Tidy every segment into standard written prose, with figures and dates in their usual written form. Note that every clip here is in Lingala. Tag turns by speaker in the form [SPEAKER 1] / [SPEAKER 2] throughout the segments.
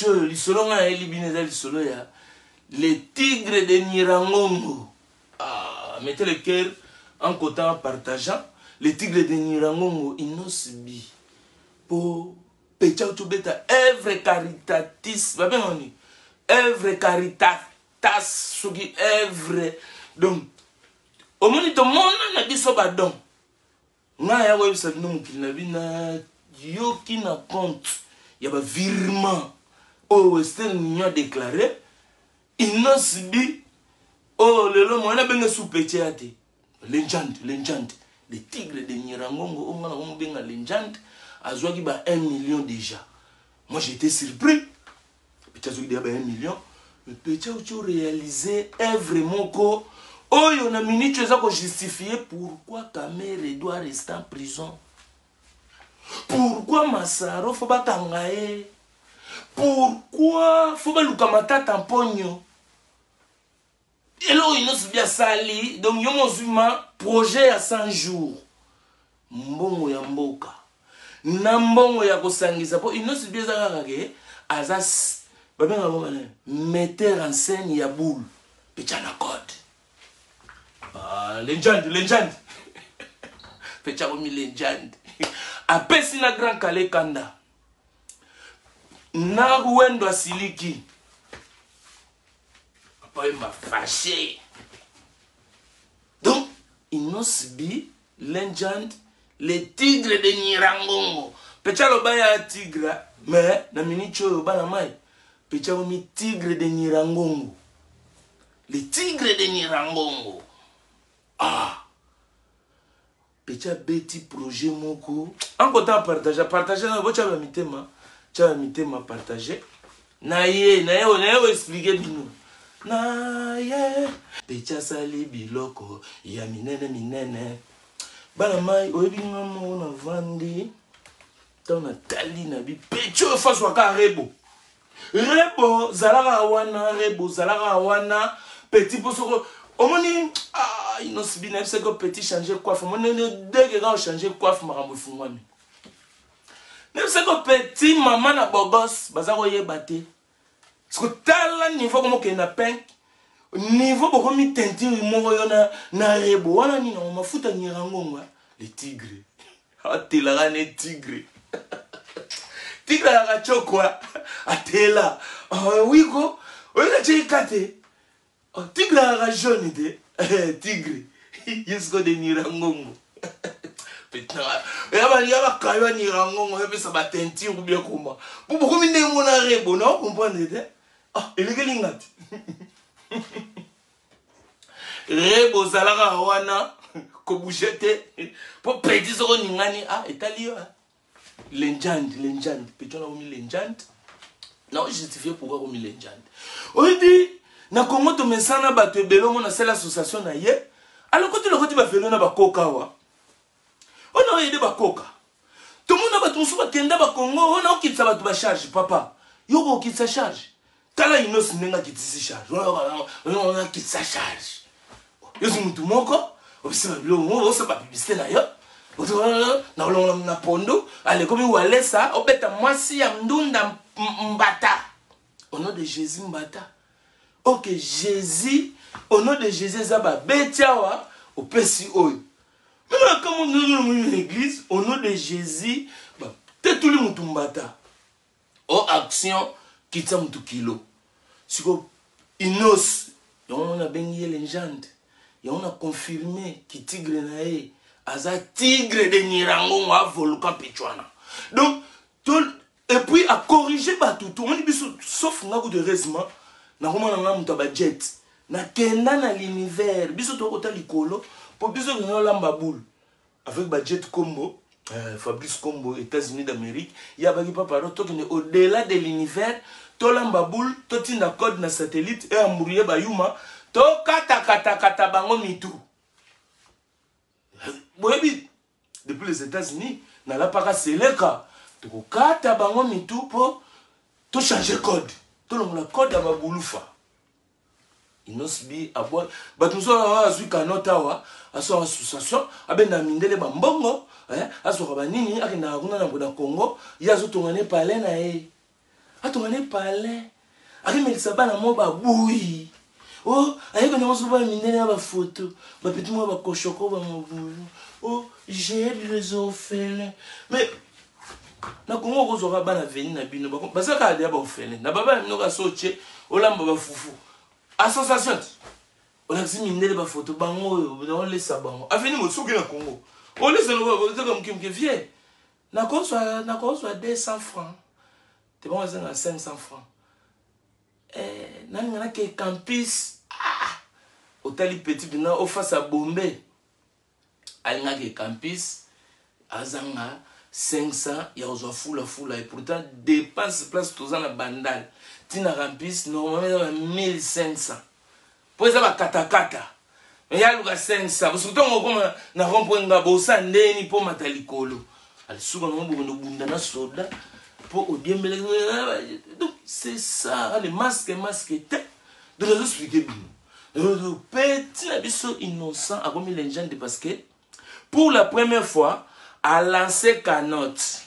[SPEAKER 1] miniti oyo lisolo ngai nayeli bino eza lisolo ya le tigre de Nirangongo. Ah, mettez le cœur en comptant en partageant. Le tigre de Nirangongo, Innoss'B. Po pecha tobeta œuvre caritatis, babenga nini? Œuvre caritatas soki œuvre donc omoni tomona na biso ba don. Ngai ya koyebisa bino mokili na bino nayoki na compte ya ba virement oyo Western Union a déclaré Innoss'B oyo lelo moyen nabenge su pece ya te legende legende le tigre de Nyirangongo oyo ngai nakomobenga legende azwaki ba 1 million déjà. Moi, j'étais surpris. Petit azwaki déjà ba 1 million, mais petit auti réaliser œuvre moko oyo na minute eza kojustifier pourquoi Kamerhe doit rester en prison, pourquoi Masaro faut bakanga ye, pourquoi faut baluka Matata Mponyo. Eloko Innoss'B asali, donc yo mozwi ma projet ya 100 jours, mbongo ya mboka na mbongo ya kosangisa, mpo Innoss'B eza kaka ke aza babengaka ngo bana metteur en scène ya boule pecha na code. Ah, legende legende pecha komi legende apesi na grand kale kanda na wendo asiliki papa oyemba fâché. Donc Innoss'B, legende, le tigre de Nyirangongo, pecha aloba ya tigre, mais na miniti oyo bana mai pecha komi tigre de Nyirangongo, le tigre de Nyirangongo. Ah, pecha beti projet moko en comptant partage partage na botya ba mitema, tya ba mitema, partage na ye na ye na ye oexplike bino na ye. Pecha asali biloko ya minene minene. Bana mai, oyebi nga moko navandi ntango natali na bi peche oyo faswaka rebo rebo zalaka wana, rebo zalaka wana petit mpo soko omoni, ah, Innoss'B nayebisaki yo petit change coiffe, omoni deke kaka ochange coiffe makambo efungwami. Nayebisaki yo petit mama na bogos baza koyeba te. Siko tala niveau komokende na pink niveau bokomi teinture moko yo na rebo wana nini yango mafuta Nyirangongo le tigre atelaka ne tigre tigre alaka cokwa atela wiko oyeka ceka te tigre alaka jaune te tigre ye siko de Nyirangongo ya balinga bakayo ya Nyirangongo oyopesa bateinture ou bien koma po bokomi ndenge mona rebo na ocomprendre te. Ah, elekeli nga te rebo ozalaka wana kobouge te po petit soko oningani, ah, etali yo. Legende legende petit wana komi legende na ojustifie pourquoi komi legende. Oyebi na Kongo tomesana bato ebele omona asali association na ye alokoti lokoti bavelo na bakoka awa oyo na oyede bakoka tomona bato mosusu bakenda bakongo oyo na okitisa bato bacharge. Papa, yo kokitisa charge, tala Innoss ndenge akitisi charge, akitisa charge yozi mutu moko obisima biloko osala bapublicité na yo na kolongola na pondu alekomi walesa obeta mwasi ya ndunda mbata au nom de Jésus mbata. Ok, Jésus, au nom de Jésus eza babeti awa opesi oyo meme église au nom de Jésus batetuli mutu mbata o action kitisa mutu kilo. Siko Innoss yango mona abengi ye legende, yango na confirme ki tigre na ye aza tigre de Nyirangongo a volcan Pichwana. Donc to et puis acorrige bato tomoni biso sauf nga kutu heureusement nakomona nga moto ya bajet nakenda na l'univers. Biso tokota likolo mpo biso tokenda olamba boule avec bajet kombo Fabrice Kombo, États-Unis d'Amérique, ya baki papa ro tokende au-delà de l'univers, tolamba boule, totinda code na satellite e embrouiller bayuma, tokata kata kata bango mitu. Boyebi depuis les États-Unis nalapaka seleka tokokata bango mitu mpo tochange code, tolongola code ya babulufa. Innoss'B abwa bato mosusu azwi kanote awa aswaka association abendaka mindele bambongo, azwaka banini akendaka kuna na Congo ye azotonga ne palais na ye. Atonga ne palais. Akemelisa bana mo babuyi. Oh, ayeko na mosusu bana mindele na bafoto. Bapeti mwa bakoshoko ba mobulu. Oh, j'ai les orphelins. Mais na Congo okozwaka bana veni na bino baza kaka deya baorphelin na baba na bino kaka so otie olamba bafufu association ti olakisi mindele bafoto bango oyo naolesa bango aveni mo soki na Congo olesa ozaka moke moke vie nakozwa nakozwa 200 francs te bango azanga 500 francs eh, nalinga nake campus ah! Otali petit bina ofasa bombe alingaki campus, azanga 500 ya kozwa fulafula, et pourtant dépense place toza na Bandal ntina campus normalement eza ba 1500 mpo eza bakatakata, me yaluka 500 bosoki ntongo okoma na rond point nga bosa ndeni mpo mata likolo alisuka nango bokende obunda na soda mpo odiembelaki. Donc c'est ça le masque, masque te. Donc nazo expliquer bino, petit na biso Innocent akomi légende parce que pour la première fois a lancé cagnotte.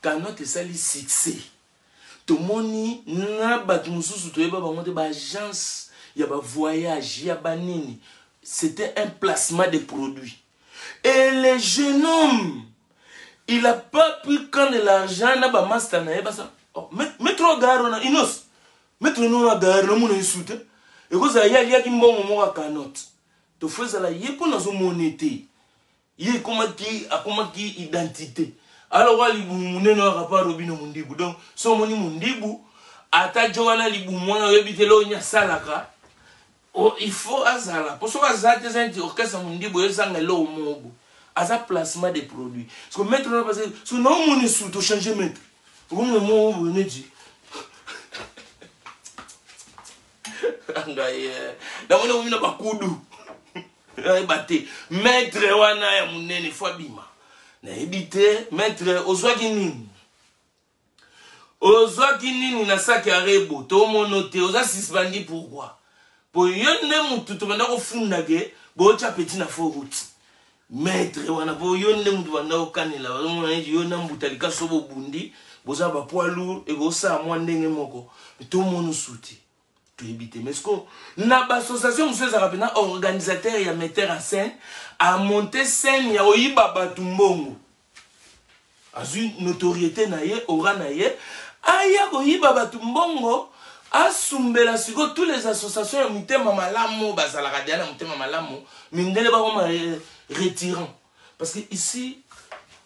[SPEAKER 1] Cagnotte esali succès. Tomoni na bato mosusu toyeba bango te, baagence ya bavoyage ya banini, c'était un placement de produits. Et le jeune homme, il a pas pris quand de l'argent na bamaster na ye basa. Oh, maître gare wana Inos, maître no na gare nomona esu te, ekozala ye aliaki mbongo moko ya cagnotte tofo ezala ye mpo nazomona ete ye ekomaki akomaki identité. Alors wa libumu monene oyo akapa Robino Mundibu. Donc so omoni Mundibu ata jo wana libumu wana, oyebi te loo nini asalaka. Oh, il faut azala mpo soki aza te, eza neti orchestre Mundibu ezanga eloko moko. Aza placement de produit. Parce que maître wana, parce que so naomona esu tochange maître, okomona moko boye neti ngai namoni okomi na bakudu, nayeba te maître wana ya monene fo abima. Nayebi te maître ozwaki nini, ozwaki nini na saki ya Rebo. Tomono te, oza suspendi. Pourquoi? Po yo nde motu tobanda kofunda ke bootya petit na faux route, maître wana. Po yo nde motu banda kokanela, bazomona neti yo na mbuta likaso bobundi, boza bapoids lourd, ekosala mwa ndenge moko. Tomona osu te, toyebi te. Mais ce na baassociation mosusu ezalaka mpena organisateur ya metteur en scène, amonte scène ya koyiba bato mbongo, azwi notoriété na ye, aura na ye, aya koyiba bato mbongo, asumbela. Sikoyo tous les associations ya mitema malamu bazalaka deya na motema malamu, mindele bakoma retirant. Parce que ici,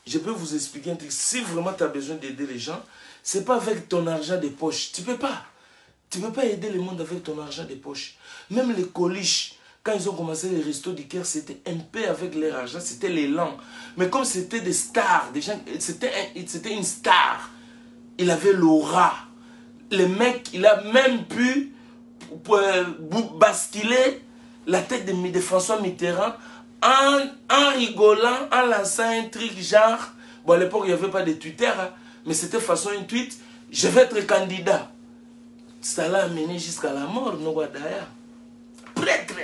[SPEAKER 1] je peux vous expliquer un truc: si vraiment tu as besoin d'aider les gens, c'est pas avec ton argent de poche. Tu peux pas aider le monde avec ton argent de poche. Même les Coliches, quand ils ont commencé les Restos du Cœur, c'était un peu avec leur argent, c'était l'élan. Mais comme c'était des stars, des gens, c'était une star. Il avait l'aura. Le mec, il a même pu basculer la tête de François Mitterrand en rigolant, en lançant un truc genre, bon, à l'époque, il n'y avait pas de Twitter, hein, mais c'était façon un tweet, je vais être candidat. Ça l'a amené jusqu'à la mort, d'ailleurs. Prêtre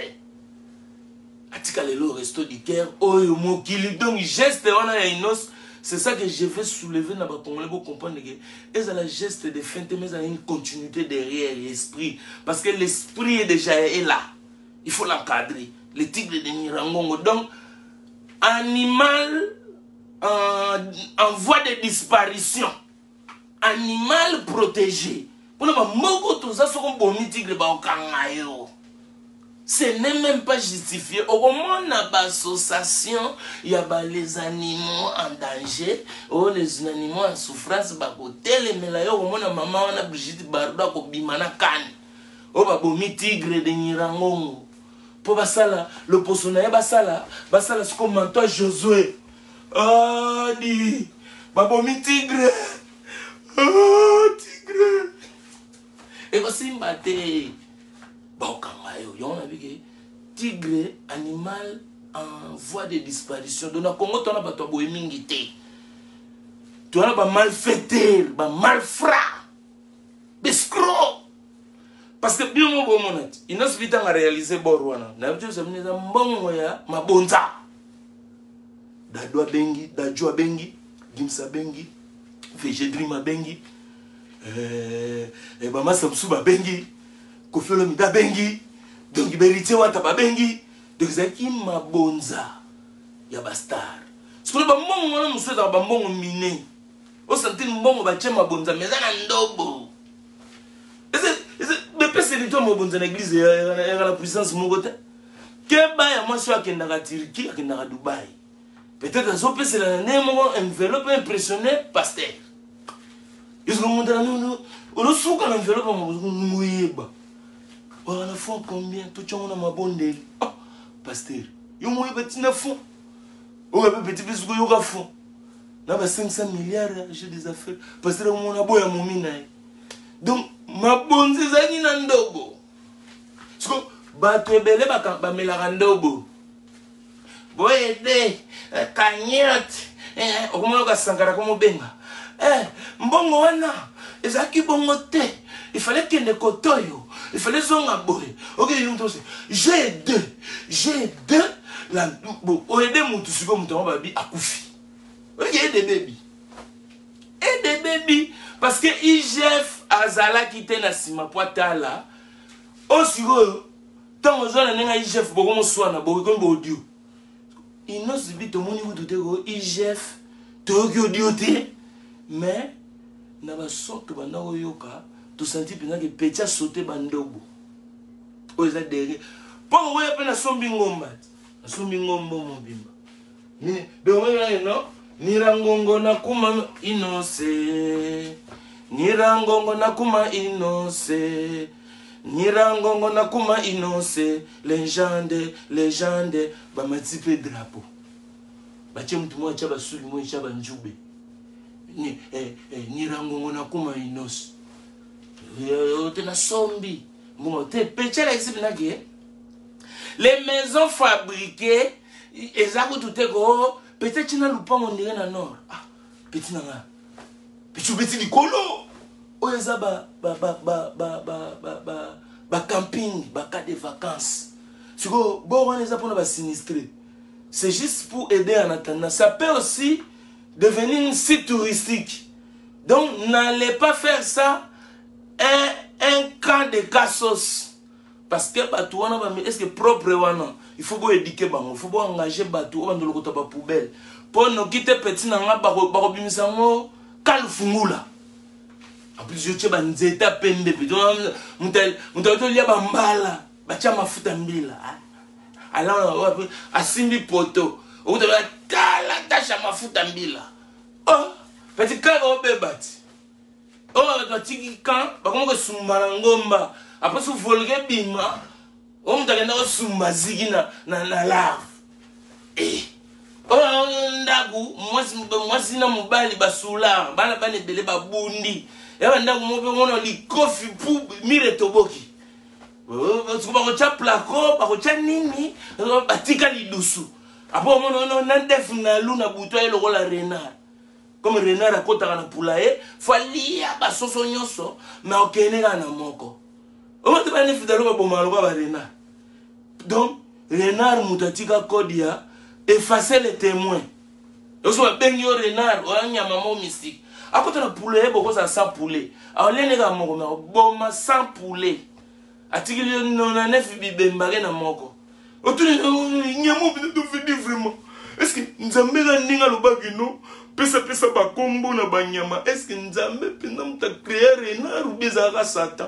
[SPEAKER 1] atika lelo Resto du Cœur oyo mokili. Donc geste wana ya Inos, c'est ça que je vais soulever na bacongolais. Bocomprendre ke ezala geste de fin te, mais ezala une continuité derrière l'esprit, parce que l'esprit est déjà est là, il faut l'encadrer. Le tigre de Nirangongo, donc animal en voie de disparition, animal protégé, mpona bamoko toza. Soko bomi tigre, baokanga yo. Ce n'est même pas justifié. Okomona baassociation ya ba les animaux en danger oyo, les animaux en souffrance, bakotelemela yo. Okomona mama wana Brigitte Bardo akobima na kane oyo babomi tigre de Nyirangongo mpo basala loposo na ye, basala siko manto ya Josue adi babomi tigre. Ah, tigre ekosimba te, baokanga yo. Yango na bike tigre, animal en voie de disparition. Donc na Congo tona bato ya boye mingi te, toyana bamalfaiteur, bamalfrat, bescroc. Parce que bino mo bomona ti Inos bitanga réalise bor wana na biso eza eza mbongo ya mabonza. Dado abengi, Daju abengi, Gims abengi, VG Dream abengi. Eh, eh, bamasa mosusu babengi Koffi Olomide abengi donc Beritier Wata babengi donc ezalaki mabonza ya bastar sikoyo bambongo wana mosusu ezalaka bambongo mine osantini mbongo batie mabonza mais eza na ndobo bepeseli to mabonza na eglise yaka na puissance moko te keba ya mwasi oyo akendaka turquie akendaka dubai peut-être azopesela na ndenge moko enveloppe impressionne pasteur ezolongondela nunu olosuka na enveloppe moyeba oyo na fond combien totyango na mabondeli oh, pasteur yo moyeba ntina fond oyo mpe petit mpe soki oyoka fond na ba 500 milliards ya jeu des affaires pasteur akomona boya momi na ye donc mabonzi ezalaki na ndobo siko bato ebele bamelaka ndobo boyede eh, cagnotte eh, okomoyoka sankara komobenga eh, mbongo wana ezalaki bongo te ifale kende kote oyo ifale zonga boye okeyomutosi j'ai deux j'ai deux la bo oyede mutu sikoyo moto yango babi akufi oyeke ede bebi ede bebi parce que igf azalaki te na nsima po atala oyo sikoyo ntango oza na ndenge ya igf bokomoswana bokomi baaudio inos bi tomoni kutu te ko igf toyoki audio te mais na bason tobanda koyoka tosanti mpenza ke peti asote bandobo oyo eza derrière mpo kokoya mpe nasombi ngomba nasombi ngombo mobimba donc no nirangongo nakuma inose nirangongo nakuma inose nirangongo nakuma inose legende legende bamati mpe drapeau batie motu moko atya basuki moko etya banjube eh, eh, nirangongo nakuma inose eh, te nasombi mbongo te pecha alakisi mpena ke les maisons fabriquées eza kutu te ko peut-être tina lupango ndenge na nord ah petit na nga petit obeti likolo oyo eza ba ba ba ba ba ba ba ba ba camping ba cas de vacances sikoyo bor wana eza mpona basinistre c'est juste pour aider en attendant ça peut aussi devenir une site touristique donc n'allez pas faire ça un, un camp de cassos parce que bato wana ba est ce que propre wana il faut boédike bango il faut boengage bato oyo bando lokota bapoubelle mpo noki te petit na nga bakobimisa yango kalfungula en plus yo tie banzete ya pembe mpe moto ayoki olia bambala batya mafuta mbila ala asimbi poto okuta tala tasha mafuta mbila oh petit kaka obeba ti oyo bato batiki camp bakomi kosumba na ngomba apres so volke ebima oyo moto akenda kosumba ziki na, na, na larve eh. oyo ndako mwasi na mobali basular bana bana ebele babundi ya bandako moko mpe mona likofi pu mire etoboki bakotya plako bakotya nini batika lidusu apo omona na ndefu na lu na butu aye lokola renard comme renard akotaka na poulailler fo alia basoso nyonso mais okende kaka na moko omote bani fidalo babomaka lokola ba renard donc renard moto atika code ya effacer le témoin oso babengi yo renard oya nyama moko mystique akota na poulailler bokozala sans poulet aolia kaka moko mais oboma sans poulet atikili yo 99 bibembake na moko otuni nyama mpenza tofidi vraiment estce nzambe eza ndenge alobaki no pesapesa bakombo na banyama estce nzambe mpenza moto acrea renard obi ezalaka satan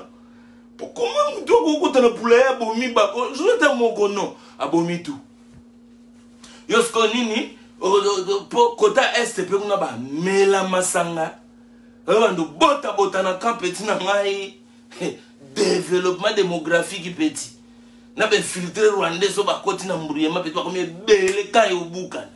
[SPEAKER 1] po koma moto akokota na pula ye abomi jour ata moko no abomi tu yo sikoyo nini po kota este mpe kuna bamela masanga oyo bando botabota na camp petit na ngai développement démographique petit na bainfiltre rwandais oyo bakoti na mbruyema mpe bakomi ebele kan eobukana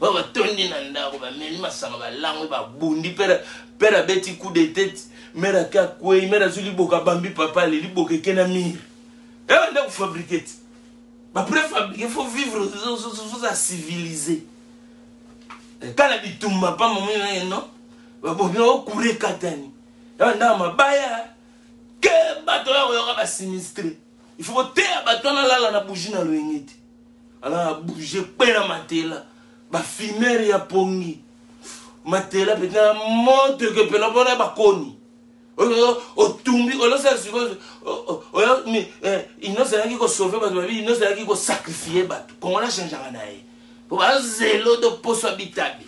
[SPEAKER 1] oyo batondi na ndako bameli masanga balangwe babundi pere abeti coup de tete mere ake akwei mere azwi liboka abambi papa ale liboka eke na mire ewa ndako fabrike ti bapréfabrike faut vivre oza civilisé kala bitumba pamba moni no babomi okure ekatani ewa ndako mabaya ke bato oyo koyoka basinistre il faut koteya bato wana alala na bougie na loyenge te alala na bougie ekpela matela bafimere ya pongi matela mpenza moto ekepela mpona bakoni. Otumbi olosala sikoyo Innoss ayaki kosauve bato, babi Innoss ayaki kosacrifie bato. Kongola changeaka na ye po bazelo do poso ya bitabe,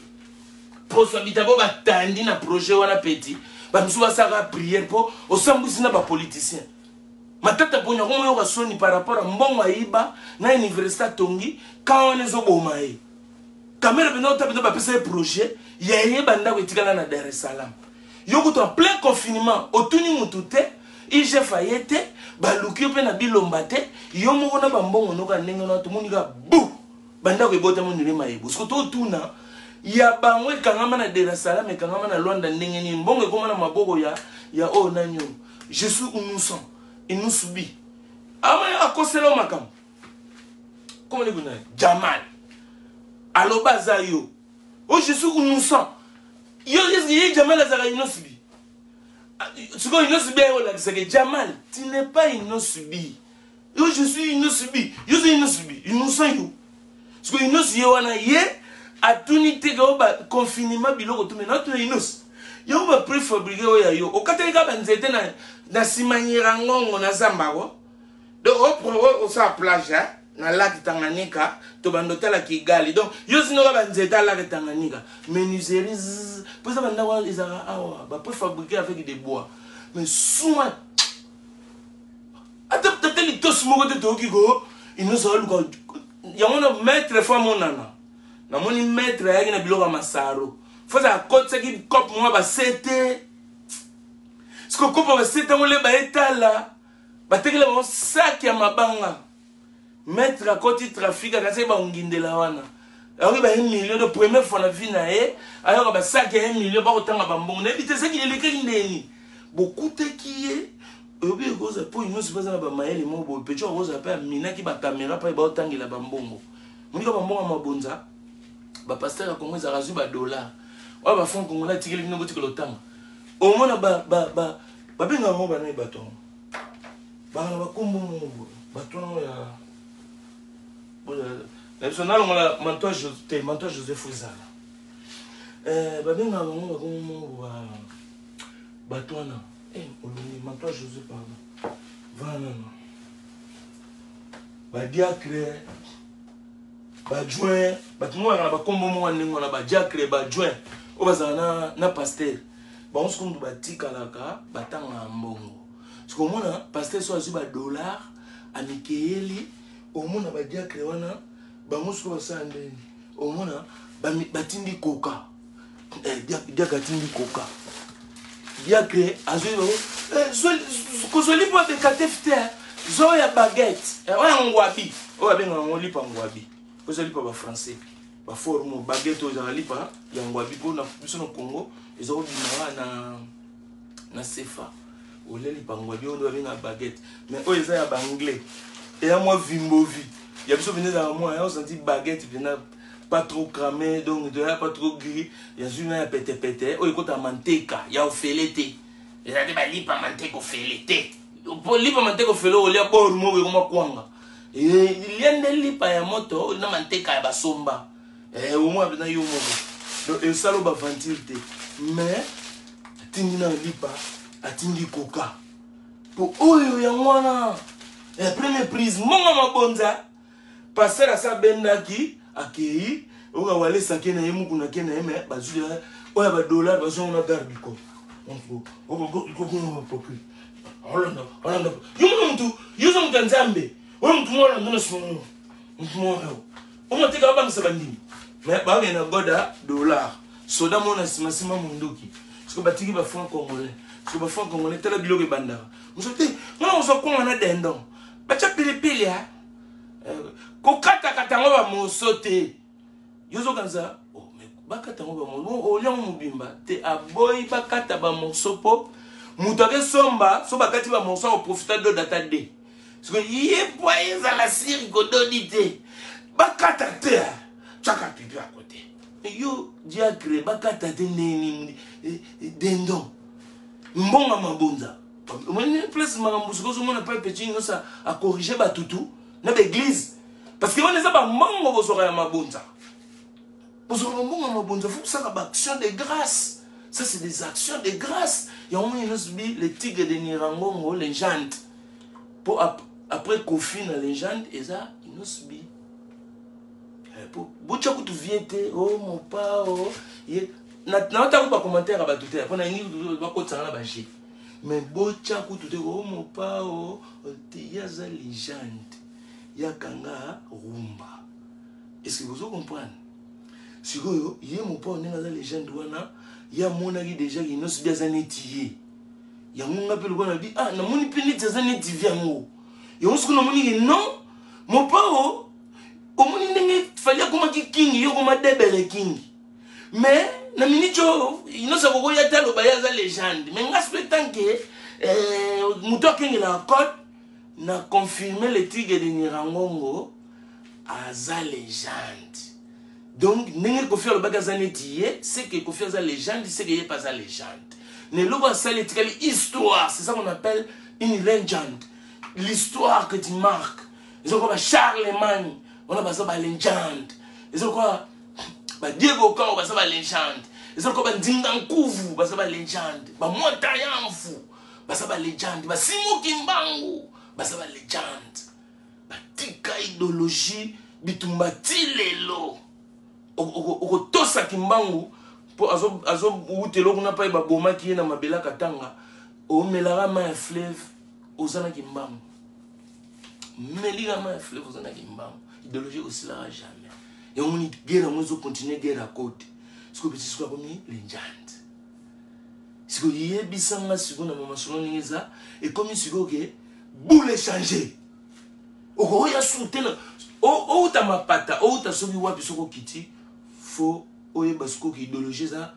[SPEAKER 1] poso ya bitabe oyo batandi na projet wana. Peti bamisusu basalaka prière mpo osambwisi na bapoliticien. Matata Ponyo akomoyoka soni par rapport ya mbongo ayiba na université atongi ka wana, ezoboma ye. Kamerhe mpenza ota mpenza bapesa ye projet ya ye, bandako etikala na Dar es Salaam. Yo kutu en plein confinement, otuni mutu te, IGF aye te, baluki yo mpe na bilomba te. Yo moko na bambongo noka ndenge wana, tomoni kaka bu bandako ebotama ndenge mayebo. Siko totuna ya bango ekangama na Dar es Salaam, ekangama na Luanda, ndenge nini mbongo ekóma na maboko ya oyo nani oyo? Je suis innocent, Innoss'B ama akosela makambo komoni kuna. Jamal aloba aza yo o je suis innocent. Yo ye Jamal azalaka Innoss'B. Sikoyo Innoss'B aye kolakisaka Jamal: tu n'es pas Innoss'B. Yo je suis Innoss'B, yo oza Innoss'B, innocent yo. Sikoyo Innoss ye wana ye atuni te ke oyo baconfinement biloko tume na otuna Innoss yango bapréfabriqué oyo ya yo okataki kaka banzete na nsima Nyirangongo na zambako. Donc osala plage na lac Tanganyika, tobanda otala Kigali. Donc yo sinoka banzete ya lac Tanganyika, menuiserie, mpo eza bandako ezalaka awa bapréfabriqué avec des bois. Mais soin ata tata litosi moko te. Toyoki ko Innoss aluka yango na maître fo amonana. Namoni maître ayaki na biloko ya masaro, fo azala akotisaki cope mwa basete. Siko kope basete yango le baetala batekela bango saki ya mabanga. Maître akoti trafic, akasaki bangindela wana, ayoki ba 1 million de première fois na vie na ye. Ayoka basaki ya 1 million, bakotanga bambongo, nayebi te saki elekaki ndeni bokutaki ye. Oyobi ekozala mpo nyonso baza na bamayele moko boye. Pecho akozala mpe aminaki bacaméra mpe baotangela bambongo. Monika bambongo ya mabonza, bapasteur ya Kongo ezalaka azwi badollar oyo bafranc congolais atikeli bino, botikela otanga. Omona babengaka yango banani, bato yango baka na bakombo moko boye, bato yango ya na biso. Nalongola manto te, manto Joseph ezala, babengaka bango bakombo moko bato wana. Olongi manto Joseph, pardon, vana nano. Badiacre, baadjoint, bato moko bazala na bakombo moko ndenge wana, badiacre, baadjoint oyo bazala na pasteur bango. Sikoyo mutu batikalaka batangaka mbongo. Sikoyo omona pasteur so azwi badollar amikeyeli, omona badiacre wana bango sikoyo basala ndeni? Omona batindi koka, diacre atindi koka, diacre azwi kozwa lipa bekatefi te, zwa ya baguette, oyo ya ngwabi, oyo babengaka yango lipa ngwabi. Oza lipa bafrançais baforme baguette, oyo ezalaka lipa ya ngwabi. Mpo biso na Congo eza kobimaka na sefa, olia lipa ngwabi oyo nde babengaka baguette. Mais oyo eza ya baanglais, eya mwa vimbovi. Ya biso pene ezalaka mwa ya osanti baguette mpena pas trop cramé, donc toya pas trop gris, ya zwi na ya petepete oyo ekotaka manteka ya ofele te. Eza te balipa manteka ofele te, po lipa manteka ofele olia bor moko ekoma kwanga. Lia nde lipa ya moto na manteka ya basomba, omona mpena yo moko. Donc esala baventure te, mais atindi na lipa, atindi koka po oyo yango wana ya première prise mbongo mabonza. Pasteur asa abendaki, akei oyo awalesaki na ye muku na ke na ye, me bazwi oyo ya badollar, bazwi yango na garde du corps. Olanda, olanda yo mona mutu, yo oza moto ya Nzambe, oyo mutu moko olanda na nsima, mutu moko oyo omoteka babangisa bandimi. Me bakende na goda dollar, soda moko na nsima nsima munduki. Soki batiki bafranc congolais, soki bafranc congolais, tala biloko ebandaka moso te. Ngana kozwa kwanga na dindon batya pilipili ya kokatakata yango bamoso te. Yo ozokanisa bakata yango bamoso, oliango mobimba te. Aboyi bakata bamoso mpo moto akesomba. So bakati bamoso, akoprofita doda ata de. Siko ye po ezala siri kododi te, bakata te, tiaka pipi ako te. Yo diacre, bakata te ndenge nini? Dindon, mbongo mabonza, omoni place makambo. Sikoyo ozomona pa petit nyonso acorrige batutu na baeglise, parce que wana eza bambongo bozwaka ya mabonza. Bozwaka bambongo ya mabonza, fo kosala baaction de grâce. Ça, c'est des actions de grâce. Yango moni nyonso bi le tigre de Nirangongo, légende. Po après Kofi na légende eza Innoss'B. Po botya kutu vie te o Mopao ye naotako bacommentaire ya bato te, mpo na nini bakotisanga na baje, mais botya kutu te o Mopao te, ye aza légende, yakanga rumba. Est ce que bozo comprendre? Sikoyo ye Mopao, ndenge aza légende wana, ye amonaki déjà ke Innoss'B aza neti ye. Yango nga mpe lokola nabi, ah, namoni mpe neti aza neti vi yango. Yango sikoyo namoni ke non, Mopao, omoni ndenge Fally akomaki king, ye okoma debele king, mais na miniti oyo Innoss akokoya te aloba ye aza légende. Mais nga sikoyo, tant que moto akengelaka code na confirme, le tigre de Nirangongo aza légende. Donc ndenge Kofi alobaki aza neti ye, c'est que Kofi aza légende, c'est que ye mpe aza légende. Na eloko asali etikali histoire. C'est ça qu'on appelle une légende, l'histoire que tu marques. Eza lokola baCharlemagne wana, baza balégende. Eza lokola baDiego Kao, baza balégende. Eza lokola bandinga nkuvu, baza balégende. Bamwata yamfu baza balégende. Basimoki mbangu baza balégende. Batika idéologie, bitumba ti lelo. Okotosaki mbangu mpo azowutela kuna mpai babomaki ye na mabele Katanga. Omelaka mai ya fleuve, ozalaki mbangu, melika mai ya fleuve, ozalaki mbangu. Idéologie osilaka jamais. Yango moni guerre yango ezocontinue, guerre ya kote. Sikoyo petit, sikoyo akomi légende. Sikoyo yebisanga sikoyo na mamasolo ndenge eza ekomi sikoyo ke boule échange, okoya su te. Outa mapata, outa soki wapi, soki okiti, faut oyeba sikoyo ke idéologie eza,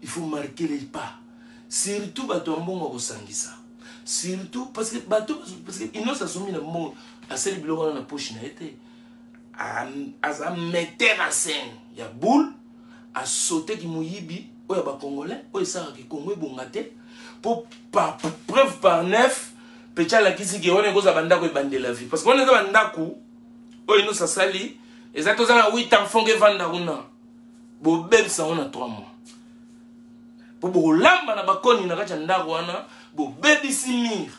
[SPEAKER 1] il faut marquer les pas, surtout bato ya mbongo akosangisa, surtout parce que bato, parce que Innoss asombi na mbongo, asali biloko wana na poche na ye te. Aza metteur en scène ya boule, asoteki moyibi oyo ya bacongolais oyo esalaka Kongo ebonga te. Mpo preuve par neuf, peti alakisi ke wana ekozala bandako ebandela vie, parce que wana eza bandako oyo Innoss asali, eza toza na 8 enfant ke evanda kuna, bobebisa yango na 3 mois, mpo bokolamba na bakoni na kati ya ndako wana, bobebisi mire.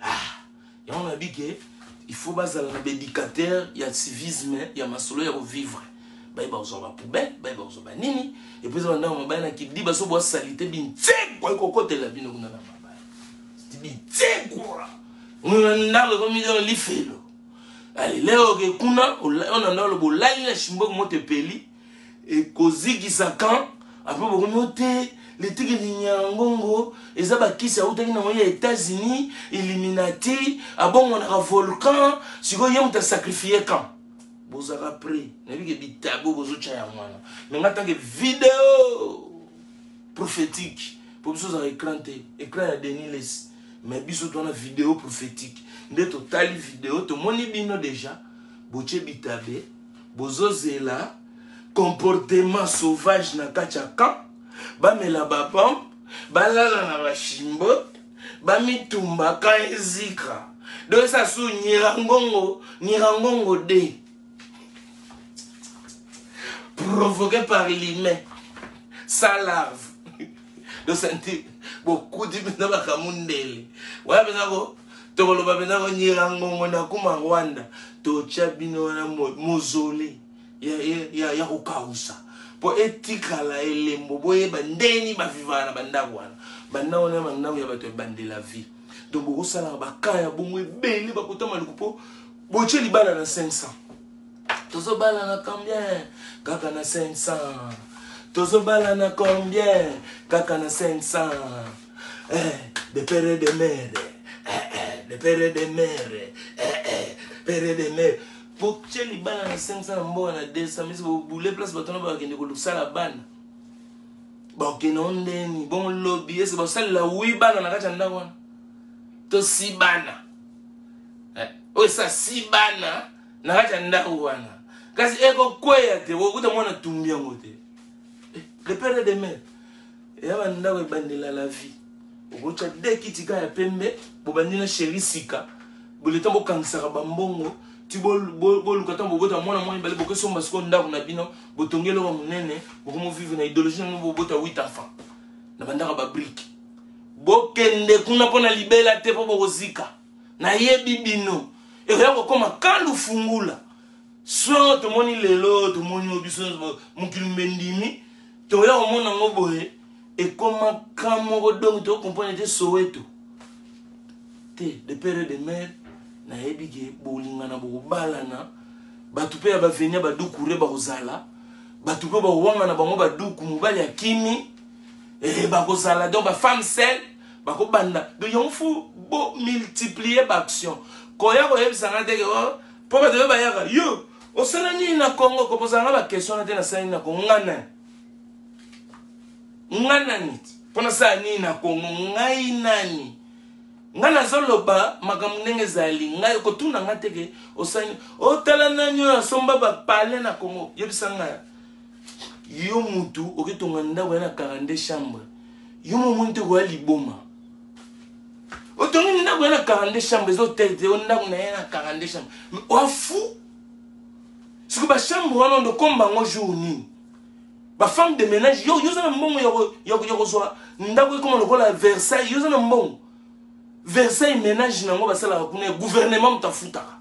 [SPEAKER 1] Ah, yango nayebi ke il faut bazala na baéducateur ya civisme, ya masolo ya kovivre, bayeba kozwa bapoubelle, bayeba kozwa banini. Et puis eza bandako mabaya na kidiba, so bwasali te, bintsekwa ekokotela bino kuna na mabaya, bintsekwa ndako ekomi lifelo. Ale leo oke kuna oyo na ndako, lobo olali na shimboko, moto epeli, ekozikisa camp. Après bokomi o te letikeli Nyangongo eza bakisi autaki nango ya États-Unis, Illuminati, abongonaka volcan. Sikoyo ye moto asacrifie camp, bozalaka prêt. Nayebi ke bitabo bozotya yango wana, mais nga tant que vidéo prophétique, po biso ozalaka écran te, écran ya Denis Lessie, mais biso towana vidéo prophétique nde totali vidéo, tomoni bino déjà botie bitabe, bozozela comportement sauvage na kati ya camp, bamela bapompe, balala na bashimbo, bamitumba ka ezika. Donc eza su Nyirangongo, Nyirangongo de provoqué par l'humain sans larve. Donc santi bokuti mpenza bakamundele wana mpenza ko tokoloba mpenza ko Nyirangongo na kuma Rwanda, totya bino wana mozole ya kokausa mpo etikala elembo, boyeba ndeni bavivaka na bandako wana. Bandako wana, bandako ya bato ebandela vie. Donc bokosalaka baka ya bongo ebele, bakota maluku mpo botie libala na 500. Tozobala na combien? Kaka na 500. Tozobala na combien? Kaka na 500. Eh, de père de mère, eh, eh, de père de mère, eh, eh, père de mère. Botie libala na 500, na mboka na 200 misi bobule place, bato wana bakende kosala bana, bakende o ndeni bongo lobi ese basalela wi bana na kati ya ndako wana to si bana, oyo esa si bana na kati ya ndako wana, kasi ekokweya te, okuta mwana tumbi yango te. Le père de mère eya bandako ebandela la vie, okotya de kitika ya pembe, bobandi na chéri sika boleta, bokangisaka bambongo. Ti boluka ntango bobota mwana mwa mibale, bokesomba sikoyo ndako na bino, botongi eloko ya monene, bokomovivre na idéologie na bino, bobota 8 enfants na bandako ya babrike. Bokende kuna mpo na libela te, mpo bokozika. Nayebi bino ekoya kokoma kandu fungula soin. Tomoni lelo, tomoni oyo biso mokili mbendimi, toya komona yango boye, ekoma ka moko. Donc tocomprendre te Soweto te, de père et de mère. Nayebi ke bolingana, bokobalana, bato mpe ya bavenia badukure bakozala, bato mpe bakowangana bango baduku, mobali akimi, bakozala. Donc bafemme seule bakobanda. Donc yango faut bomultiplier baaction. Koya koyebisanga teke mpo bato oyo bayaka, yo osala nini na Congo, kopozalanga baquestion na te. Nasala nini na Congo? Nga nani? Nga nani mpo nasala nini na Congo? Ngai nani? Ngai nazoloba makambo ndenge ezali. Ngai kotuna nga teke osali, otala nani oyo asomba bapale na Congo. Yebisa ngai, yo mutu oketonga ndako ya na 42 chambre, yo momoni te koya liboma. Otongi ndako ya na 42 chambre, eza hotel te, o ndako na ye na 42 chambre, oafu siko bachambre wana ndokomba yango jour nini? Bafemme de ménage, yo oza na mbongo ya kozwa ndako ekoma lokola Versailles? Yo oza na mbongo? Versailles, ménage nango basalaka kuna ya gouvernement, moto afutaka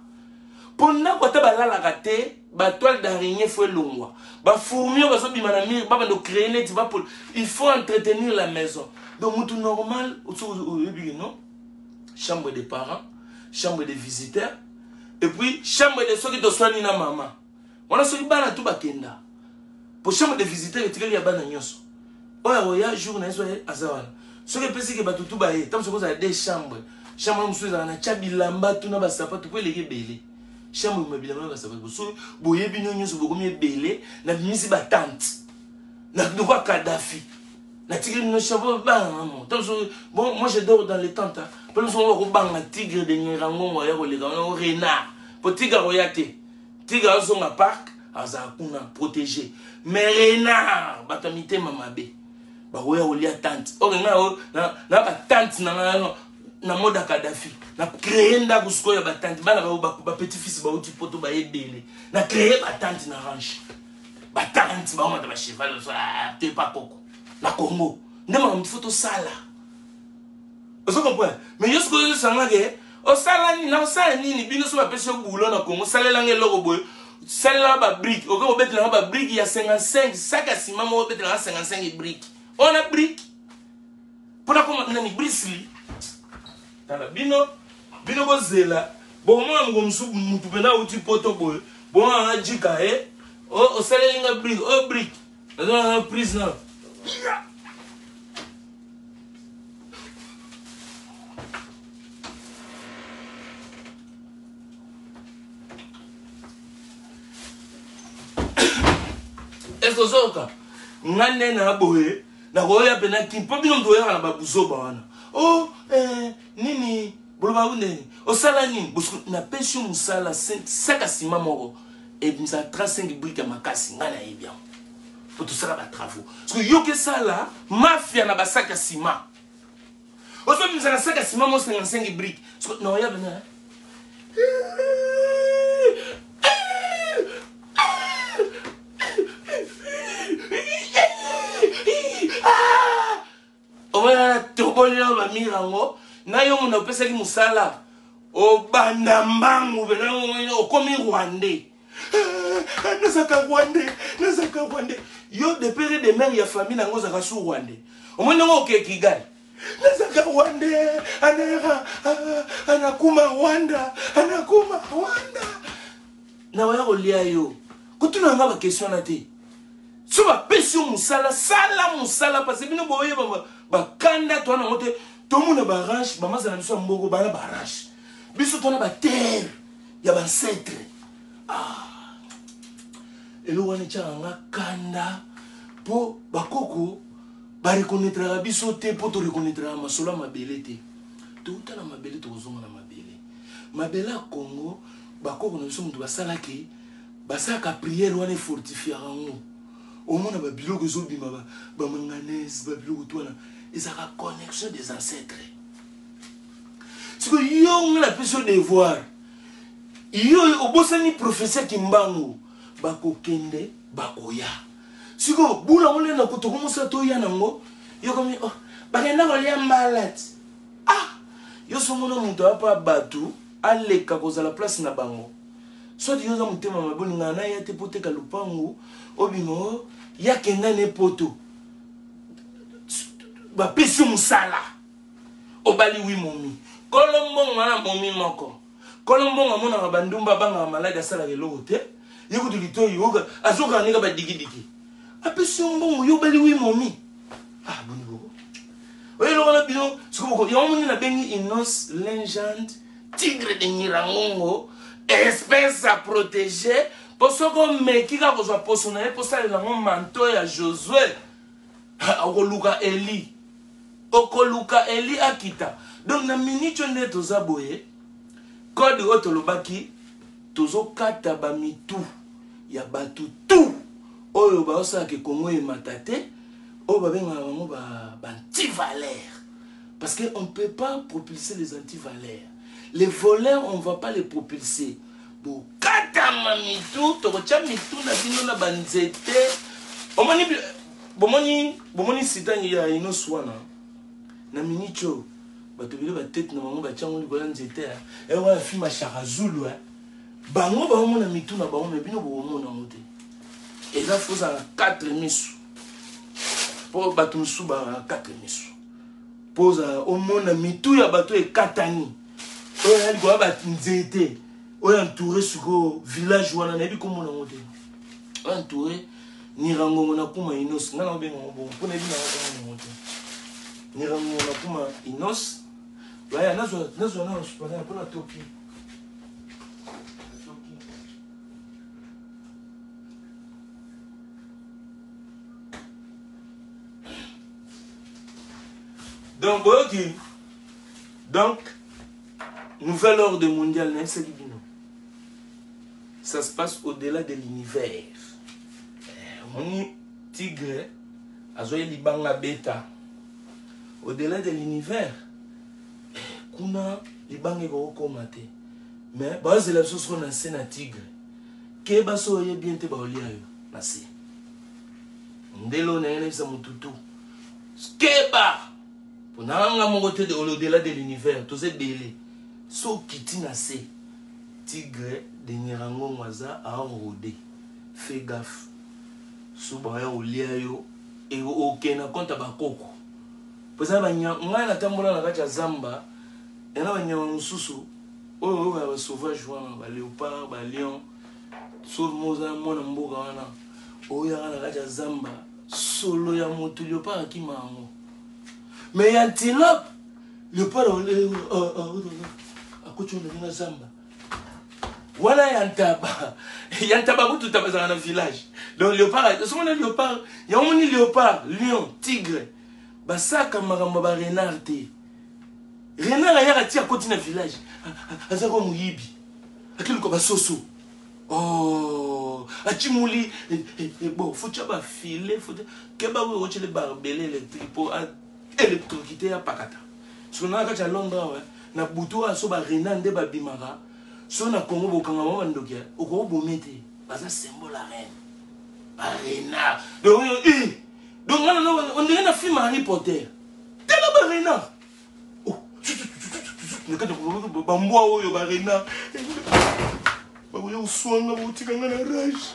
[SPEAKER 1] mpo ndako ata balalaka te. Batoile d'araignée faut elongwa, bafourmi oyo bazobima na mur, babanda ocréer neti bapol. Il faut entretenir la maison. Donc mutu normal soki oyebi non, chambre de parents, chambre de visiteurs, et puis chambre de soki toswani na mama wana, soki bana tu bakenda, po chambre de visiteur etikali ya bana nyonso oyo akoya jour na ye so aza wana. Soki epesiki bato tu baye, ntango soki ozala deux chambre, chambre mosusu ezala na tia bilamba tuna basapatu mpo eleki ebele. Chambre ma bilamba na basapatu, soki boyebi no nyonso bokomi ebele, nabimisi batante lokola Kadafi, natikeli bino chambre bana mo. Ntango soki, bon, moi je dors dans les tentes, mpo mosusu bakobanga tigre de Nyerangongo aya koleka wana, renard, po tigre akoya te. Tigre azonga parc, azala kuna protégé, mais renard, bato ya mitema mabe bakoya kolia tante. Ok, ngai na batante na ngai na mode ya Kadafi, na créé ndako sikoyo ya batante, bana bapetit fils bauti poto bayebele, na créé batante na range, batante baomata bacheval te pa koko na Congo. Nde makambo faut tosala, ozo comprendre? Mais yo sikoyo ozosanga ke osala nini na osala nini. Bino so bapesi yo boulot na Congo, salelanga eloko boye, salelanga babrique, okoki kobetelanga babrique ya 55 sac ya nsima moko, obetelanga 55 brique wana, brique mpona koma nani brisli. Tala bino, bino bozela, bokomona moko mosusu, mutu mpena auti poto boye, bomona jika e osaleli nga brique oyo, brique nazonanga prise na. Est-ce ozoyoka nga nde na boye nakoya mpena ki mpo bino moto oyaka na babuzoba wana o nini boloba nini osala nini. Napesi yo mosala, saka nsima moko ebimisa 35 brique ya makasi. Ngai nayebi yango po tosala batravaux. Soki yoki esala mafia na basaki ya nsima, ozobimisa na saki ya nsima mo 55 brique, naoya pena. Omona toboli na bamire yango na yo moto opesaki mosala, obanda mbangu pena okomi rwandais. Nazaka rwandais, nazaka rwandais. Yo de père et de mère ya famille nango ozalaka su rwandais. Omoni ndenge oke Kigali, nazaka rwandais, anera anakuma Rwanda, anakuma Rwanda, nakoya kolia yo. Kotuna nga baquestion na te. So bapesi yo mosala, sala mosala, parce bino boyeba bakanda to wana yango te. Tomona baranche bamazala biso ya mboko, bana baranche biso twana baterre ya bancêtre. Ah. Eloko wana etyaka nga kanda, mpo bakoko barekonetraka biso te, mpo torekonetraka masolo ya mabele te. Touta na mabele, tokozonga na mabele. Mabele ya Congo, bakoko na biso moto basalaki, basalaka priere wana efortifiaka yango. Omona babiloko ezobima, bamanganese, babiloko to wana ezalaka connexion des ancêtres. Sikoyo yo, nga napesi yo devoir. Yo obosani prophetie ya Kimbangu, bakokende bakoya. Sikoyo bula yango nde na tokomosala toya nango yo komi oh, bakenda kolia mbala ti ah yo somona moto apa bato aleka kozala place na bango soit yo oza motema mabe olingaka na ya te mpo oteka lupangu obima o oh, ya kenda ne poto bapesi yo mosala obali wi momi kolo mbongo wana momi moko Kolo mbongo amonaka ba ndumba abangaka maladi asalaka eloko te ye kutu litoyi oyoka azokaka ndenge ba dikidiki apesi yo mbongo yo obali wi momi ah boni boko oyo eloko na bino sikoyo yango moni nabengi inos legende tigre de nyirangongo espèce à protéger mpo soki omeki kaka kozwa poso na ye mpo osalela yango manto ya josue okoluka eli Okoluka Elie akita. Donc na minute oyo nde toza boye, code oyo tolobaki tozokata ba mitu ya batu tout oyo baosala ke Congo emata te, oyo babengaka bango ba anti-valeurs. Parce que on peut pas propulser les anti-valeurs. Les voleurs, on va pas les propulser. Bokatama mitu, tokotia mitu na bino na ba nzete. Omoni Bomoni bomoni sita ya Inos wana na minute oyo bato ebele batete na bango batya yango likolo ya nzete ya eh, wana film ya Shaka Zulu eh. Bango baomona mitu na bango me bino bokomona yango te. Eza fo ozala na 4 misu mpo bato mosusu ba 4 misu mpo ozala omona mitu ya bato ekatani oyo ya likolo ya banzete oyo entouré sikoyo village wana nayebi komona yango te oyo entouré Nirangongo na kuma inos nga na obenga ngo bongo mpo nayebi nanga komona yango te Nirangongo na kuma inos baya nazwa nazwa na supana mpo na toki. Donc boyoki donc nouvel ordre mondial nayebisaki bino Ça se passe au-delà de l'univers. Eh, omoni tigre azwaki libanga beta au-delà de l'univers eh, kuna libanga ekokokoma te mais bazela biso soko na nse na tigre keba so oye bien te baolia yo na se ndelo na ye nayebisa motutu keba mpo nanga moko te au-delà de l'univers toza ebele so okiti na se Tigre de Nyirangongo aza a rode fait gaffe so baya kolia yo okende na compte ya bakoko po eza ba ngai natambola na kati ya zamba ena banyama mosusu oyo oyokaka ba sauvage wana ba léopard ba lion sauve mo oza mwana mboka wana oyaka na kati ya zamba solo ya motu léopard akima yango mais ya antilope Leopard akoti oyo ndenge na zamba wana ya ntaba ya ntaba kutu ntaba ezalaka na village donc leopard osomona leopard yango moni leopard lion tigre basaka makambo ya barenard te renard ayaka ti akoti na village azaka moyibi akeluka basoso oh acimuli eh, eh, eh, bon fotya bafile keba oyo otyele barbele électrique mpo Electrocute ya pakata. Siko na kati ya Londres awa na butu awa so ba rena nde babimaka so na Congo bokanga bango bandoki okoki bome te baza symbole ya reine ba renard donc eh donc ngana na on dirait na film Harry Potter tala ba renard oh na kati bambwa oyo ba renard bakoya koswanga bakotika nga na rage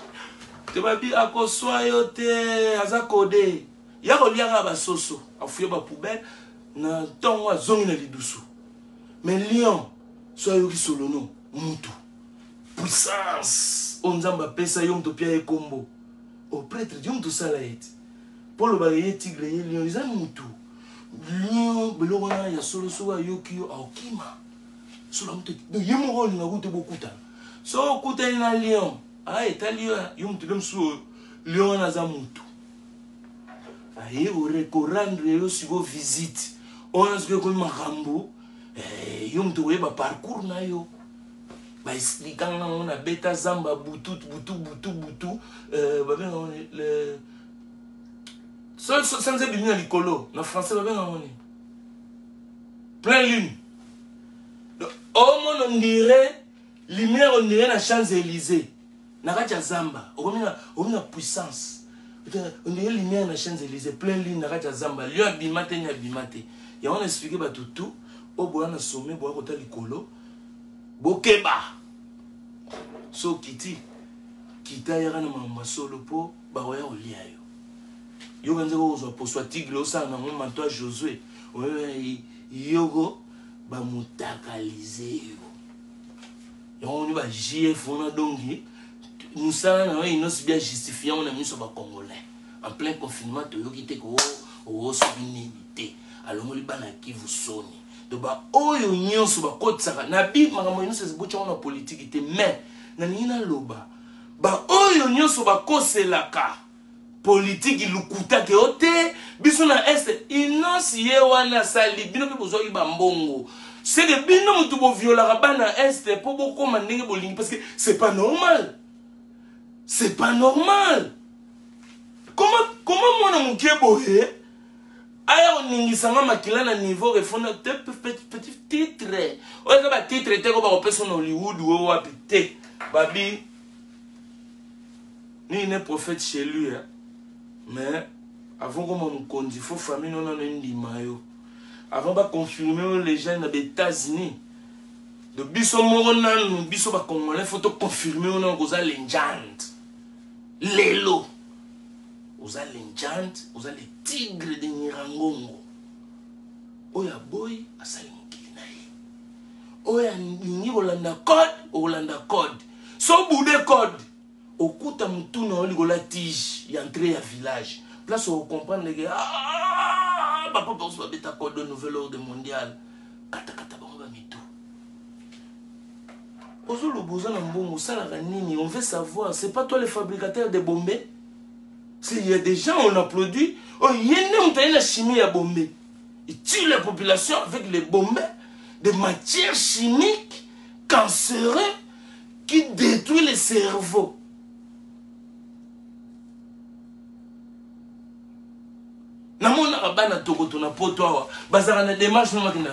[SPEAKER 1] te babi akoswa yo te aza kode Ya kolia kaka ba soso, afuye ba poubelle na ntongo azongi na lidusu. Mais lion so ayoki solono mutu puissance oyo Nzambe apesa yo moto pia ye kombo o pretre yo moto osala ye ti mpo olobaka ye tigre ye lion eza mutu lion biloko wana ya solo soki ayoki yo aokima solo moto ye moko olinga kutu bokutana soki okutani na lion a etali yo yo moto nde mosusu lion wana aza mutu aye korendre yo sikoyo visite oyo sikoyo ekomi makambo eh, yo moto okoyeba parcours na yo baexplika nga yango nabeta zamba butu butu butu butu eh, babenga yango sanza ebimi na likolo na français babenga yango nini plein lune omona ondire. Lumière on dirait na Champs Élysées na kati ya zamba okomi na okomi na puissance on dirait lumière na Champs Élysées plein lune na kati ya zamba lion abima te ni abima te yango na expliquer bato tout oyo boya na sommet boya kota likolo bokeba so okiti kita yaka na makambo ya solo mpo bakoya kolia yo yoka nzeko okozwa poso ya tigre osala nango manto ya josue yoko bamutakalize yo yango moni ba jf wana dongi mosala na yo inosi bia justifie yango na miso ba congolais en plein confinement toyoki te ko osoki nini te alongoli bana kivu soni donc baoyo nyonso bakotisaka na bi makambo nyonso ebotya yango na politiki te mais nalingi naloba baoyo nyonso bakoselaka Politique lokuta ke o te biso na est innos ye wana asali bino pe bozwaki ba mbongo c'est que bino mutu bo violaka bana est po bokoma ndenge bolingi parce que c'est pas normal c'est pas normal comment comment mwana moke boye aya koningisa nga makila na niveau refona te petit titre oyo eza ba titre te ko bakopesa na Hollywood oyo wapi te babi Nini ne prophète chez lui hein? Mais avant koma mokonzi faut famille no nano endima yo. Avant ba confirmer yo les gens na ba États-Unis. De biso moko nanu biso ba congolais faut to confirmer yo nano koza legende. Lelo oza legende, oza le tigre de Nyirangongo. Oyo aboyi asali mokili na ye. Oyo alingi kolanda code, okolanda code. So bude code Okuta mutu na yo likolo ya tige ya entrée ya village place oko comprendre que ah, ba papa oso babeta code nouvel ordre mondial kata kata bango ba mitu ozoloba oza na mbongo osalaka nini on veut savoir c'est pas toi le fabricateur de bombe c'est il y a des gens on applaudit oh ye nde moto aye na chimie ya bombe il tue la population avec les bombes des matières chimiques cancéreux qui détruit le cerveau. Namonaka bana tokoto na poto awa bazalaka na démarche na makina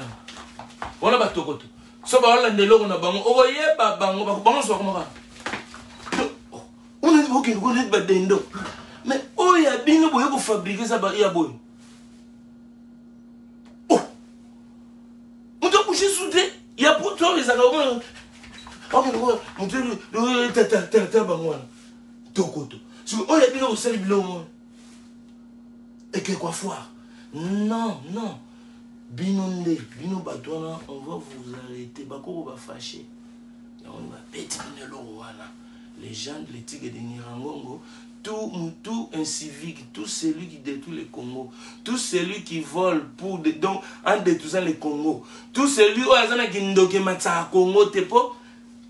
[SPEAKER 1] wana batokoto so baolanda eloko na bango okoyeba bango bango nyonso bakomaka okende kuna neti badendo mais oyo ya bino boye kofabrike eza ya boye oh moto abouche su te ya poto oyo ezalaka omona okende moto tata bango wana tokoto soki oyo ya bino kosali biloko mona ekekwa foire non non bino nde bino bato wana on va vous arrêter bakoko bafache yango babeti bino eloko wana les gens de l'éthique de Nirangongo tout, tout incivique, tout celui qui détruit le Congo, tout celui qui vole pour de, donc en détruisant le Congo, tout celui oyo aza na kindoki ematisaka Congo te po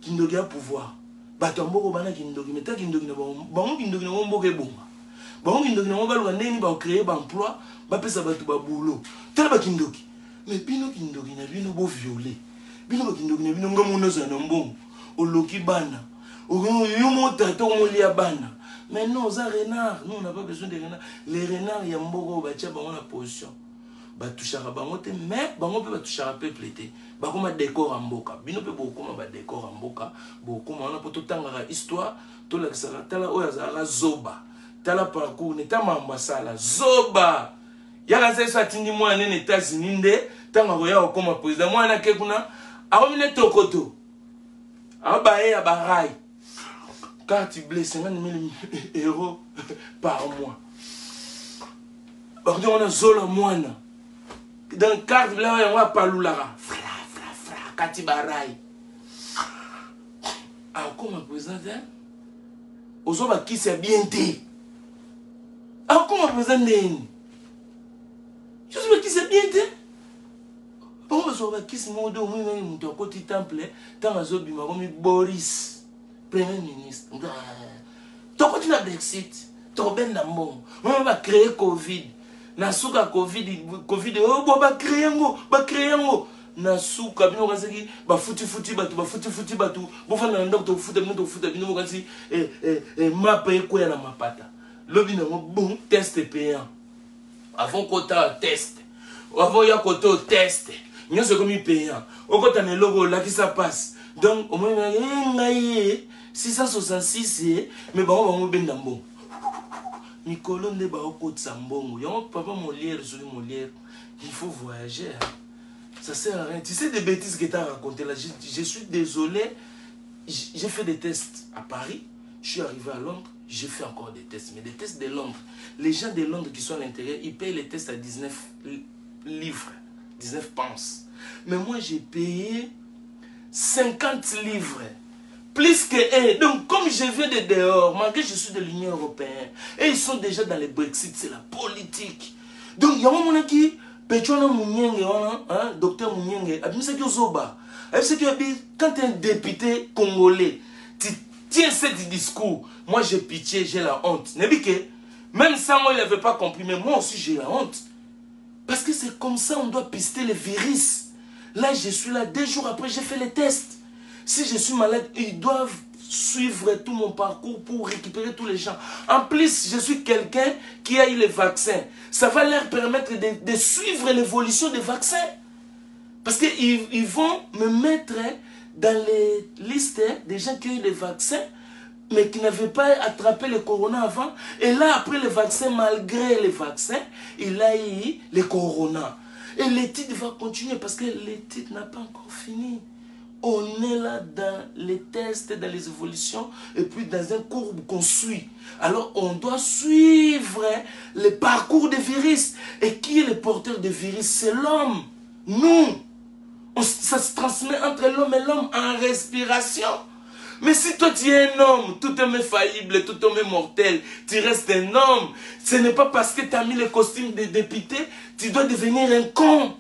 [SPEAKER 1] kindoki ya pouvoir. Bato ya mboko bana kindoki, mais ta kindoki na bango, bango kindoki na bango mboka ebonga. Bango kindoki na bango baluka ndenge nini ba créer ba emploi, bapesa bato ba boulot. Tala ba kindoki. Mais bino kindoki na bino bo violer. Bino ba kindoki na bino nga mona zala na mbongo. Oloki bana. Yo moko tata okomolia bana. Mais non, oza renard. Nous, on n'a pas besoin de renard. Les renards ya mboka oyo batia bango na position. Batushaka bango te, mais bango mpe batushaka peuple te. Bakoma décor ya mboka. Bino mpe bokoma ba décor ya mboka. Bokoma wana mpo totangaka histoire, tolakisaka tala oyo azalaka zoba. Tala parcours, neta mambo asala. Zoba! Yaka nse so atindi mwana ne na États-Unis nde ntango akoya kokoma président. Mwana ake kuna akomi ne tokoto. Abaye ya ba rail. Carte bleue 50 000 euros par mois. Bakoki wana zola mwana. Donc carte bleue yango apalulaka. Fra fra fra kati ba rail. Akoma président te. Ozo ba kisi ya bien te. Akoma président ndeni. Ozo ba kisi ya bien te. Bango bazwaka bakisi moko de omoni nani moto akoti temple ntango azobima akomi Boris premier ministre tokoti na Brexit tokobenda mbongo mama bacree covid na suka covid covid oh, bo bacree yango bacree yango na suka bino okanisaki bafutifuti bato bafutifuti bato bofanda na ndako tokofuta bino tokofuta bino bokanisi eh, eh, eh, mapa ekweya na mapata lobi nango bon test payant avant kota test avant ya kote o test nyonso ekomi payant okota na eloko olakisa passe Donc omoni eh, ngai ye 666 ye, mais bango bango benda mbongo. Mikolo nde baokotisa mbongo. Yango papa Molière, soki Molière, il faut voyager. Hein. Ça sert à rien. Tu sais des bêtises que tu as racontées là. Je suis désolé. J'ai fait des tests à Paris. Je suis arrivé à Londres. J'ai fait encore des tests. Mais des tests de Londres. Les gens de Londres qui sont à l'intérieur, ils payent les tests à 19 livres. 19 penses. Mais moi, j'ai payé 50 livres. Plus que eux. Donc, comme je viens de dehors, malgré que je suis de l'Union européenne, et ils sont déjà dans le Brexit, c'est la politique. Donc, il y a un moment qui, Petrona Munyenge, hein, docteur Munyenge, abimisaki ozoba. Abimisaki abi, quand un député congolais, tu tiens ce discours, moi j'ai pitié, j'ai la honte. Nebike, même ça, moi, il n'avait pas compris, mais moi aussi j'ai la honte. Parce que c'est comme ça on doit pister les virus. Là, je suis là, 2 jours après, j'ai fait les tests. Si je suis malade, ils doivent suivre tout mon parcours pour récupérer tous les gens. En plus, je suis quelqu'un qui a eu le vaccin. Ça va leur permettre de suivre l'évolution des vaccins. Parce qu'ils ils vont me mettre dans les listes des gens qui ont eu le vaccin, mais qui n'avaient pas attrapé le corona avant. Et là, après le vaccin, malgré le vaccin, il a eu le corona. Et l'étude va continuer parce que l'étude n'a pas encore fini. On est là dans les tests, dans les évolutions, et puis dans un courbe qu'on suit. Alors, on doit suivre le parcours des virus. Et qui est le porteur des virus? C'est l'homme. Nous. Ça se transmet entre l'homme et l'homme en respiration. Mais si toi tu es un homme, tout homme est faillible, tout homme est mortel, tu restes un homme. Ce n'est pas parce que tu as mis le costume de député, tu dois devenir un con.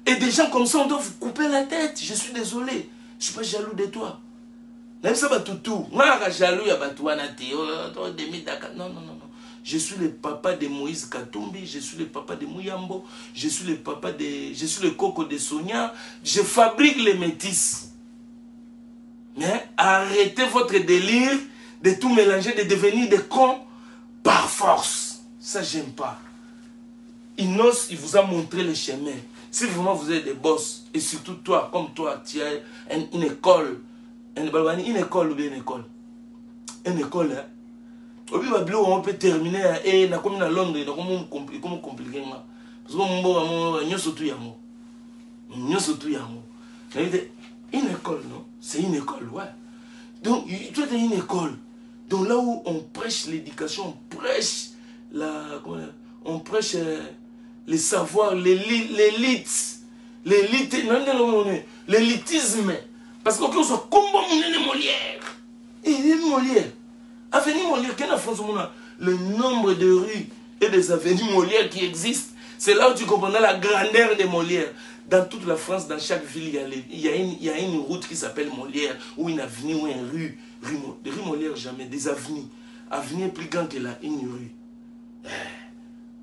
[SPEAKER 1] Et des gens comme ça, on doit vous couper la tête. Je suis désolé. Je suis pas jaloux de toi. Même ça va tout tout. Moi, je suis jaloux, ya batu wana te. Oh, oh, demi Dakar. Non, non, non, non. Je suis le papa de Moïse Katumbi, je suis le papa de Muyambo, je suis le papa de, je suis le coco de Sonia. Je fabrique les métis. Mais arrêtez votre délire de tout mélanger, de devenir des cons par force. Ça, j'aime pas. Innoss, il vous a montré le chemin. Si vraiment vous êtes des boss, et surtout toi, comme toi, tu as une école, une école ou bien une école. Une école, hein. Obi ba biloko on peut terminer, hein, et na komi na Londres, na komi komi compliqué nga. Parce que mboka mo nyoso tu yango. Nyoso tu yango. Une école, non? C'est une école, ouais. Donc, toi, t'as une école. Donc là où on prêche l'éducation, on prêche la, comment dire, on prêche le savoir, l'élite. L'élite, non, non, non, non, l'élitisme. Parce que quand on soit comme Molière, il est Molière. Avenue Molière, quelle France on a? Le nombre de rues et des avenues Molière qui existent, c'est là où tu comprendras la grandeur de Molière. Dans toute la France, dans chaque ville, il y a une route qui s'appelle Molière, ou une avenue, ou une rue. Rue Molière, jamais, des avenues. Avenue est plus grande que une rue.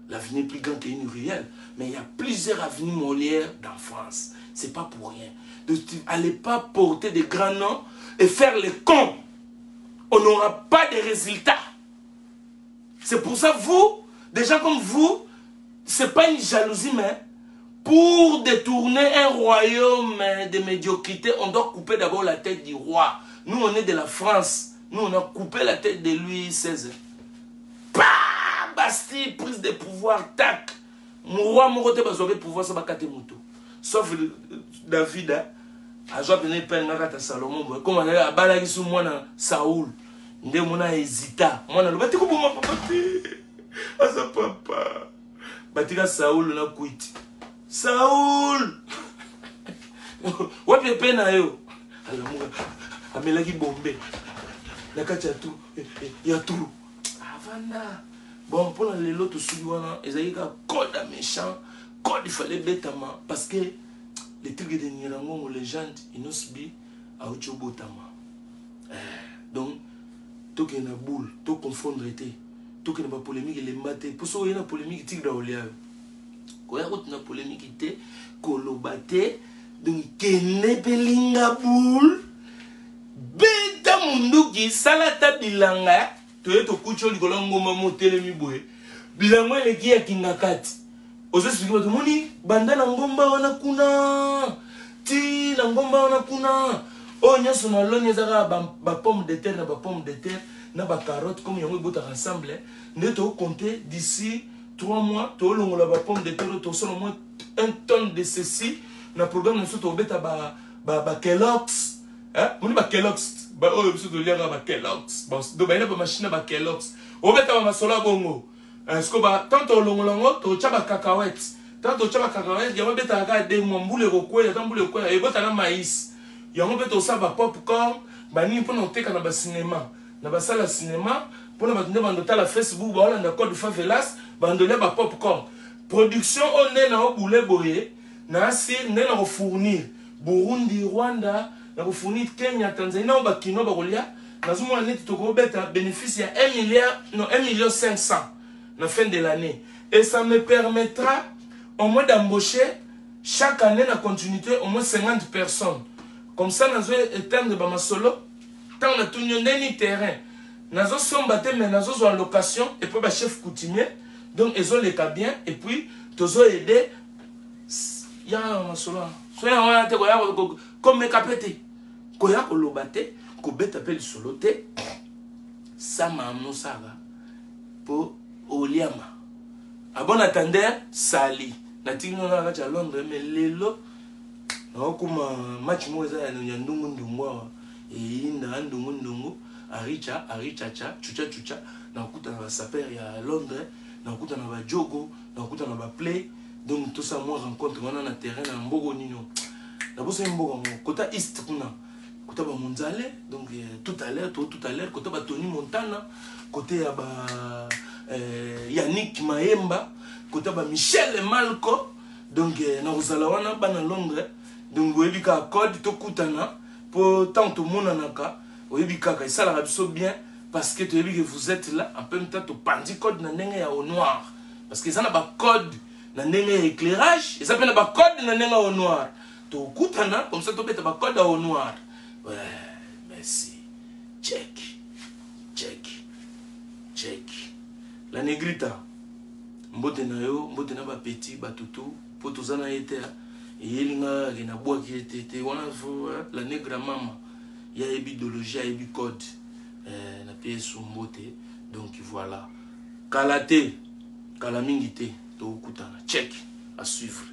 [SPEAKER 1] L'avenue est plus grande qu'une ruelle. Mais il y a plusieurs avenues Molière dans France. C'est pas pour rien. Donc, allez pas porter des grands noms et faire les cons. On n'aura pas de résultats. C'est pour ça, vous, des gens comme vous, c'est pas une jalousie, mais pour détourner un royaume de médiocrité, on doit couper d'abord la tête du roi. Nous, on est de la France. Nous, on a coupé la tête de Louis seize. Bah, Bastille, prise de pouvoir, tac. Mon roi, mon côté, parce que le pouvoir, ça va quatre moto. Sauf David, hein. Azwa pene peine nga kata Salomon boye. Comme on a abalaki sous mwana Saoul. Nde mona hésita. Mwana loba tiko boma papa te. Aza papa. Batika Saoul na kwiti. Saoul. Wapi peine na yo? Alamuka. Amelaki bombe. Na kati ya tu, ya tu. Avanda. Bon, pour la lelo to subi wana, ezali ka code méchant, code il fallait bêtement parce que les trucs de Nyiragongo, légende, Innoss'B, auti obotama. Donc, toke na boule, to confondre te, toke na ba polémique elemba te. Pour so na polémique tigre olia. Koya ko na polémique te, koloba te, donc kende pelinga boule. Beta munduki salata bilanga, toye to kucho likolo ngoma motelemi boye. Bilanga eleki ya kingakati. Ozo expliquer bato moni banda na ngomba wana kuna. Ti na ngomba wana kuna. Oyo nyonso naloni eza kaka ba pomme de terre na ba pomme de terre na ba carotte, comme yango ebotaka ensemble. Nde tokocompter d'ici 3 mois, tolongola ba pomme de terre, tosala moins 1 tonne de ceci. Na programme na biso, tobeta ba Kellogg's, moni ba Kellogg's oyo biso toliaka, ba Kellogg's. Donc bayina bamachine na ba Kellogg's, obeta bamasolo ya bongo. Siko tant tolongola yango, totya bacacahuète. Tant totya bacacahuète, yango ebetaka kaka 2 mois, mbula ekokwea. Ta mbula ekokwea, ebota na maïs. Yango mpe tosala bapopcorn, banini, mpona koteka na bacinéma, na basala ya cinéma, mpona bato nde bando tala Facebook, baolanda Code Favelas, bandolia bapopcorn. Production oyo nde na obule boye na asir, nde na kofournir Burundi, Rwanda, na kofournir Kenya, Tanzanie, na oyo bakino bakolia. Nazomona neti tokobeta bénéfice ya 1 milliard, non, 1 million 500 na fin de l'année, et ça me permettra au moins d'embaucher chaque année na continuité au moins 50 personnes. Comme ça nazo éteindre bamasolo. Ntango natuni yo ndeni terrain, nazosomba te, mais nazozwa location et puis bachef coutumier, donc ezoleka bien. Et puis tozoaider ya masolo wana. So yango wana te, koya komeka mpe te, koya koloba te, kobeta mpe lisolo te. Sama mosaka mpo oliama. À bon entendeur, sali. Natiki ngo na kati ya Londres, mais lelo nakokoma match moko eza ya ndungu ndungu awa, eyinda ndungu ndungu, aricha arichacha, chucha chucha. Nakokuta na basapeurs ya Londres, nakokuta na bajogo, nakokuta na baplay. Donc tosala mwa rencontre wana na terrain na mboko nini, nabosani mboka yango, kota east kuna, kota bamonzale. Donc tout à l'heure to tout à l'heure kota batony Montana, côté ya ba Yannick Mayemba, kota ba Michel Malco. Donc nakozala wana, bana Londres. Donc boyebi kaka code, tokutana, mpo ntango tomonanaka, oyebi kaka esalaka biso bien, parce que toyebi que vous êtes là. En même temps topandi code na ndenge ya au noir, parce que eza na bacode na ndenge ya éclairage, eza mpe na bacode na ndenge ya au noir. Tokutana comme ça, tobeta bacode ya au noir. Ouais, merci. Check, check, check. La Negrita, mbote na yo, mbote na bapeti batutu, mpo toza na ye te. Eyeli nga kaka nabwaki ye te te wana. Fo la Negra mama ye ayebi idéologie, ayebi code. Nape yesu mbote. Donc voilà, kala te, kala mingi te, tokutana. Check, à suivre.